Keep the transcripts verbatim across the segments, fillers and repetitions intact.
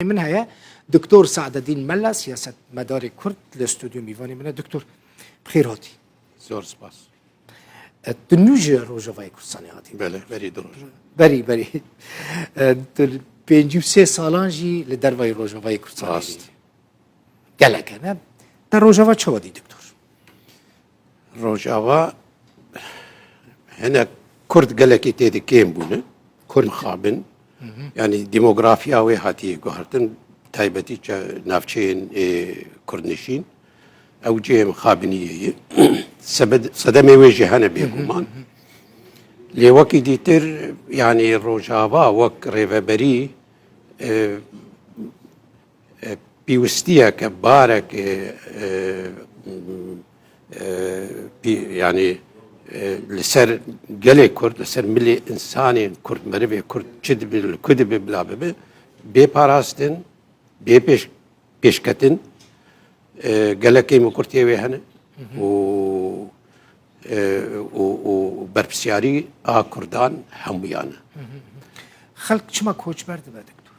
Min heye, Doktor Saededîn Mela, siyasetmedarê Kurd li stûdyo mîvanê min e. Doktor, bi xêr hatî. Zor spas. E, tu nû ji Rojavayê Kurdistanê hatî? Belê, berî du roj. Berî, berî. E, tu pêncî û sê salan jî li dervayî Rojavayê Kurdistanê Rast. Gelek hene. Te Rojava çawa dî, Doktor? Rojava hinek Kurd gelekî tê de kêm bûne. Kurd. Mixabin. Hı hı. Yani demografiya wê hatiye guhertin, taybetî ça-, navçeyên, ê, Kurdnişîn. Ew cihê mixabiniyê ye. Sebed-, sedemê wê jî hene bêguman. Hı hı, hı hı. Lê wekî dîtir, yani Rojava wek rêveberî, e, e, pêwistiyeke, bareke, e, e, pî-, yani, e, li ser gelê Kurd, li ser milê insanên Kurd, merivê Kurd çi dibe, li ku dibe, bila bibe, bê parastin, bê pêş-, pêşketin, e, gelek kêm û kurtiyê wê hene. Hı hı. Û, e, û, û berpirsiyarî a Kurdan hemûyan e. Hı hı, hı. Xelk çima koçber dibe, Doktor?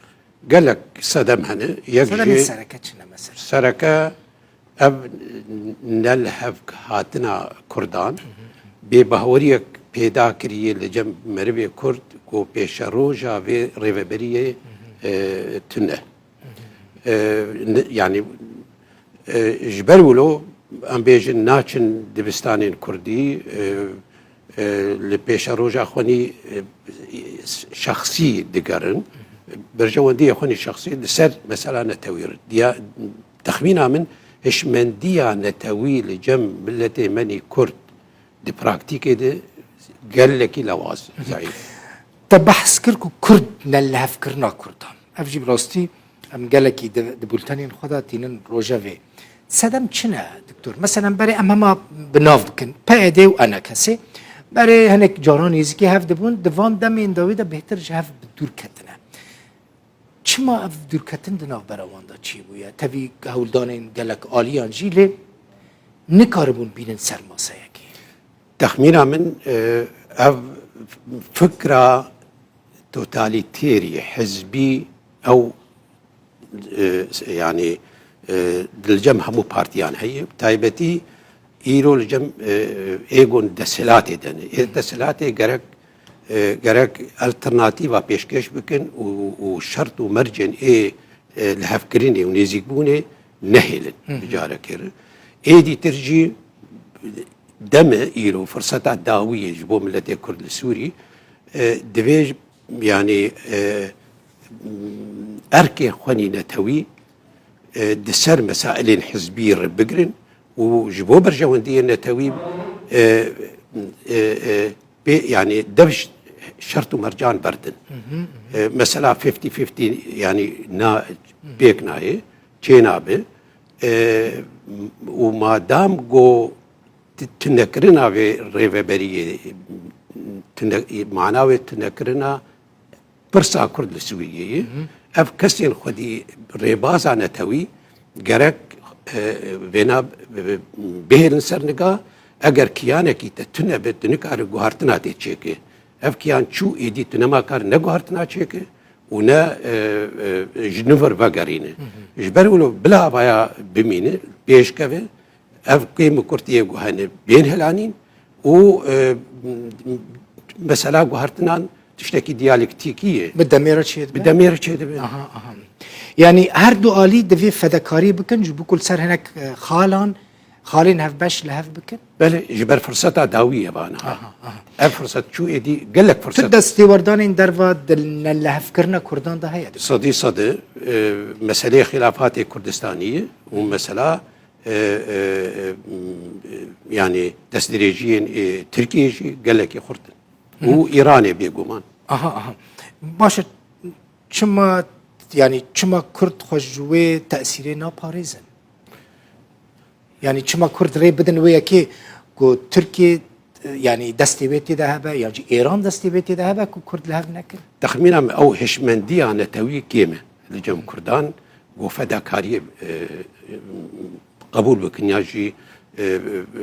Gelek sedem hene. Yek Sedemên jî sereke çi ne mesela? Sereke ev nelihevhatina Kurdan, Hı hı. bêbaweriyek pêda kiriye li cem merivê Kurd ku pêşeroja vê rêveberiyê, Hı hı. e, tune. Hı hı. E, ne, yani, e, ji ber wilo em bêjin naçin dibistanên Kurdî, e, e, li pêşeroja xwe nî, e, şexsî digerin. Berjewendiyê xwe nî şexsî li ser mesela netewî re. Diya, texmîna min hişmendiya netewî li cem miletê me nî Kurd di praktîkê de gelekî lewaz, zayîf. Te behs kir ku Kurd ne lihevkirina Kurdan. Ev jî bi rastî em gelekî di, di bultenên xwe de tînin rojevê. Sedem çi ne, Doktor? Meselen, berê em hema bi nav bikin. P Y D û E N K S. Berê hinek caran nêzîkî hev dibûn, di van demên dawî de bêhtir ji hev bi dûr ketine. Çima ev dûrketin di navbera wan de çêbûye? Tevî hewldanên gelek aliyan jî lê nikaribûn bînin ser maseyekê. Texmîna min, e, ev fikra totalîterî, hizbî, ew, e, yani, e, li cem hemû partiyan heye. Taybetî îro li cem, e, êgon desthilatê de ne. Ê desthilatê gerek, e, gerek alternatîva pêşkêş bikin û, û şert û mercên ê, e, lihevkirinê û nêzîkbûnê nehêlin Hı hı. bi carekê re. Ê dîtir jî dem e îro, firseta dawî ye ji bo miletê Kurd li Sûrî. E, divê, yani, e, erkê xwe nî netewî, e, di ser mesailên hizbî re bigirin û ji bo berjewendiyên netewî, e, e, e, pê, yani dev ş-, şert û mercan berdin. Hı hı, hı hı. E, mesela fifty fifty, yani na, Hı hı. pêk nayê, çê nabe. E, û madam go ti-, tunekirina vê rêveberiyê, tune-, mana wê tunekirina pirsa Kurd li Sûriyeyê, Hı hı. ev kesên xwedî rêbaza netewî gerek, e, vêna, e, bihêlin ser niga, eger kiyanekî te tune be, tu nikare guhartina tê çêke. Ev kiyan çû êdî tu nema kar ne guhartina çêke û ne, e, e, ji nû vir vegerîne. Hı hı. Ji ber wilo bila vaya bimîne, pêşkeve, ev kêm û kurtiyê ku hene bên helanîn û, e, mesela guhertinan tiştekî diyalektîkî ye. Bi demê re çêdibe? Bi demê re çêdibe. Aha, aha. Yani her du alî divê fedekarî bikin ji bo ku li ser hinek, e, xalan, xalên hevbeş li hev bikin? Belê, ji ber firseta dawî ye vana. Aha, aha. Ev firset çû êdî gelek firset. Tu destêwerdanên derva di nelihevkirina Kurdan de heye? Sedî sede, e, meseleyê xilafatê Kurdistanî ye û mesela e, e, e, yani destdirêjiyên, e, Tirkiyê jî gelekî xurt in. Hı hı. Û Îranê bêguman. Aha, aha. Baş e, çima, yani çima Kurd xwe ji wê tesîrê naparêzin? Yani çima Kurd rê bidin wê yekê ku Tirkiye, e, yani destê wê tê de hebe, yan jî Êran destê wê tê de hebe ku Kurd li hev nekin? Texmîna min ew hişmendiya netewî kêm e li cem Kurdan, ku fedakariyê, e, qebûl bikin ya jî, e,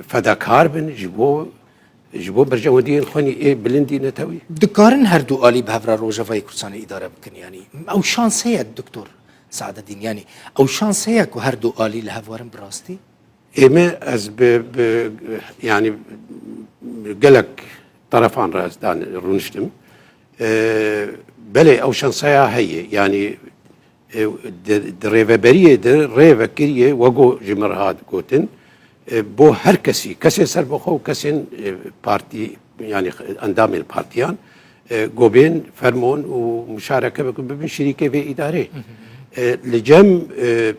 fedakar bin ji bo, ji bo berjewendiyên xwe nî ê bilindî netewî. Dikarin her du alî bi hev re Rojavayê Kurdistanê îdare bikin, yanî ew şans heye, Doktor? Saadedîn, yanî ew şans heye ku her du alî li hev werin bi rastî? Ême ez bi, bi yani gelek terefan re ez dan rûniştim. E, belê ew şansaya heye. Yani e, di, di rêveberiyê de rê vekiriye wego ji min re hat gotin. E, bo her kesî, kesên serbixwe û kesên e, partî, yani endamên partiyan e, gobên fermon û muşareke bikin bibin şirîkê vê îdarê. E, li cem e,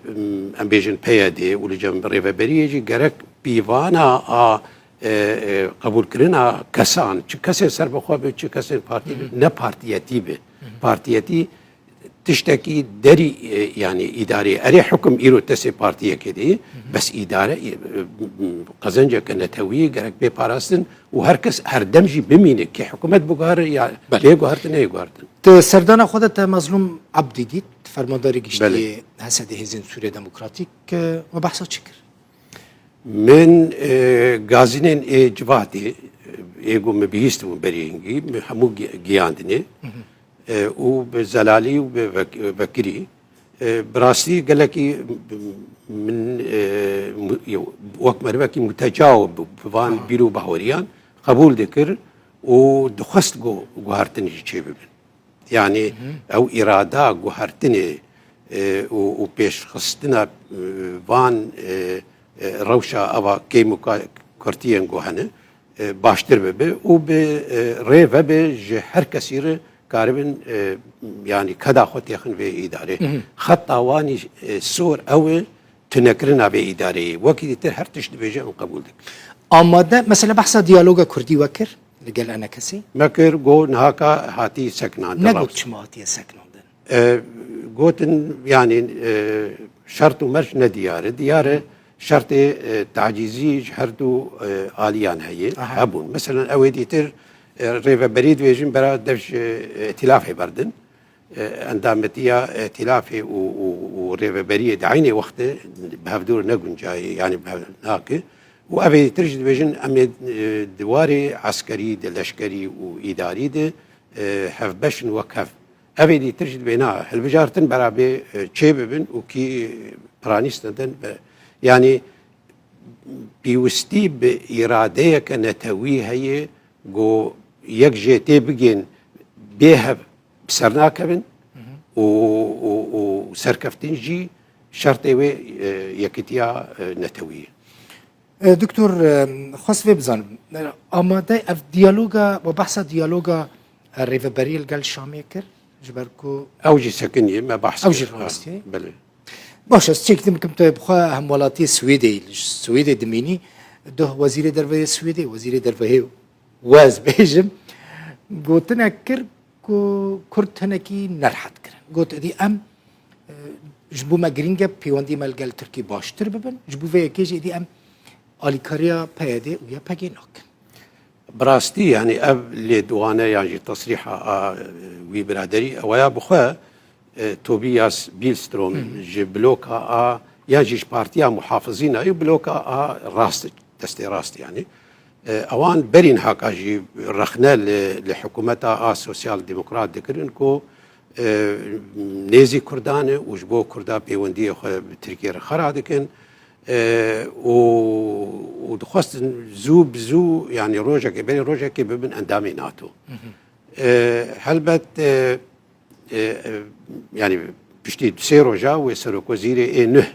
em bêjin P Y D û li cem rêveberiyê jî gerek pîvana a e, e, qebûlkirina kesan, çi kesên serbixwe be, çi kesên partî be, ne partiyetî be. Partiyetî tiştekî derî e, yani îdarê. Erê hukum îro tesê partiyekê de ye, bes îdare e, e, qezenceke netewî gerek bê parastin û her kes her dem jî bimîne kê hikûmet biguhere ya bê guhertin neyê guhertin. Di serdana xwe de te Mazlûm Ebdî dît, fermandarê giştî Belê. H S D Hêzên Sûriya Demokratîk, e, we behsa çi kir? Min e, gazînên ê civatê, ê ku min bihîstibûn berî hingî, min hemû gi- giyandinê. E, û bi zelalî û bi vek- vekirî. E, bi rastî gelekî min e, mu- yo, wek merivekî mutecaw bû, bi van bîr û bahweriyan qebûl dikir û dixwest ku guhartin jî çêbibin. Yani ew îrada guhertinê e, û, û pêşxistina e, van e, e, rewşa ava kêm û ka- kurtiyên ku hene e, baştir bibe û bi e, rê vebe ji her kesî re karibin e, yani keda xwe têxin vê îdarê. Xeta wanî e, sor ew e tunekirina vê îdareyê. Wekî dîtir her tişt dibêje em qebûl dikin. Amade, mesela behsa diyaloga kurdî we kir li gel enekesî? Me kir, got nihaka hatî sekinandin. Negot çima hatiye sekinandin? E, gotin, yani e, şert û merc ne diyar e. Diyar e şertê e, tacîzî ji her du e, aliyan heye, Aha. hebûn. Mesela ew ê dîtir e, rêveberî dibêjin bera dev ji e, îtîlafê berdin. E, endametiya îtîlafê û, û, û rêveberiyê di eynê wextê bi hevdûr ne guncayê, yani bi hev nake. Û ev ê dîtir jî dibêjin em ê e, di warê eskerî, di leşkerî û îdarî de e, hevbeş in wek hev. Ev ê dîtir jî dibê na hilbijartin bera bê e, çê bibin û kî piranîstin din be. Yani pîwistî bi îradeyeke netewî heye ku yek jê tê bigên bê hev bi ser nakevin û, û, û serkeftin jî şertê wê e, yekîtiya e, netewî ye. E, Doktor, e, xwest vê bizanim. E, amade ev diyaloga, we behsa diyaloga e, rêveberiyê li gel Şamê kir? Ji ber ku Ew jî sekiniye, me behs Ew kir. jî rastiye. Ha, belê. Baş, ez çêk dikim tu bi xwe hemwelatiyê Swêdê yî, li Swêdê dimînî, duh wezîrê derve yê Swêdê, wezîrê derve hê we ez bêjim, gotinek kir ku Kurd hinekî nerehet kirin. Got, êdî em, e, ji bo me girîng e pêwendî me li gel Tirkî baştir bibin, ji bo vê yekê jî êdî em alîkariya P Y D û Y P G nakin. Bi rastî, yani ev lêdwane yan jî tesrîha a, e, wî biraderî, ew ya bi xwe, e, Tobias Billström ji bloka a, yan jî ji partiya muhafizîna yî bloka a rast, destê rast yani. E, ewan berî niha ka jî rexne li, li hikûmeta a sosyal demokrat dikirin ku e, nêzî Kurdan e û ji bo Kurda pêwendiyê xwe bi Tirkiyê re xera dikin. E, û, û dixwestin zû bi zû, yani rojekê berê rojekê bibin endamê nato. E, helbet, e, e, e, yani piştî du sê roja wê serokwezîrê ê nuh,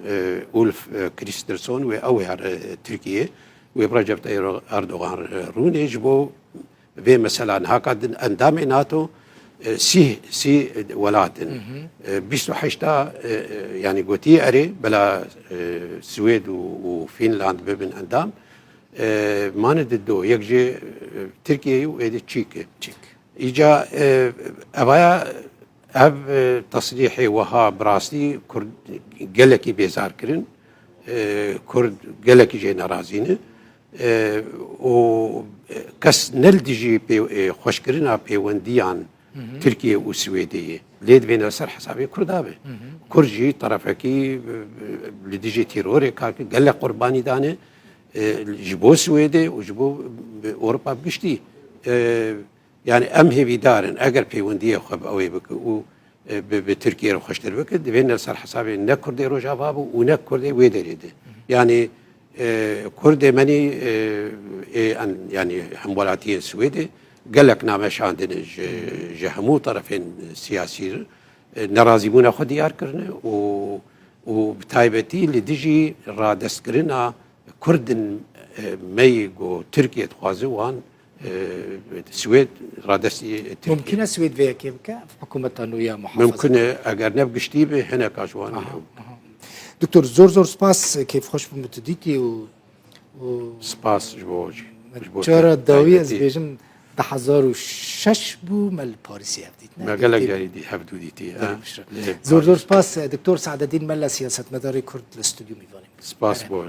e, Ulf, e, Kristersson wê ew ê here Tirkiyê, wê bi Recep Tayyip Erdogan re rûnê ji bo vê mesela niha ka din endamê nato, e, sî, sî welat in. E, bîst û heşta, e, e, yani gotiye erê, bela, e, Swêd û, û Fînland bibin endam. E, mane di do, yek jê, e, Tirkiye û êdî çîk e. Çîk. Îca, e, evaya ev, e, tesrîhê weha bi rastî Kurd gelekî bêzar kirin. E, Kurd gelekî jê nerazî ne. E, û, e, kes ne li dijî pê, e, xweşkirina pêwendiyan Tirkiye û Swêdê ye. Lê divê ne li ser hesabê Kurda be. Kurd jî terefekî, e, e, li dijî terorê kar kir, gelek qurbanî dane. E, ji bo Swêdê û ji bo, e, Ewropa bi giştî. E, yani em hêvîdar in, eger pêwendiyê xwe bi ew ê bike û e, bi, bi Tirkiyê re xweştir bikin, divê ne li ser hesabê ne Kurdê Rojava bû û ne Kurdê wê derê de. Yanî, e, Kurdê menî, e, ê en, yanî hemwelatiyên Swêdê gelek name şandine ji, ji hemû terefên siyasî re, e, nerazîbûna xwe diyar kirine û, û bi taybetî li dijî radestkirina Kurdin, e, me yî ku Tirkiye dixwaze wan, e, Swêd radestî Tirkiye. Mumkin e Swêd vê yekê bike, ev hikûmeta nû ya muhafaza? Mumkin e, eger ne bi giştî be, hineka ji wan. Aha, aha. Doktor, zor zor spas, kêfxweş bûm bi tu dîtî û, û Spas ji bo, ji bo te. Cara dawî ez taybetî bêjim, du hezar û şeş bû, me li Parîsê hev dît, ne? Me gelek carî dî, hev dû dîtî, Gelek ha. Piştre. Lê Zor zor Parîs. Spas, e, Doktor Saededîn Mella, siyasetmedarê Kurd li stûdyo mîvanê. Spas Evet. bor.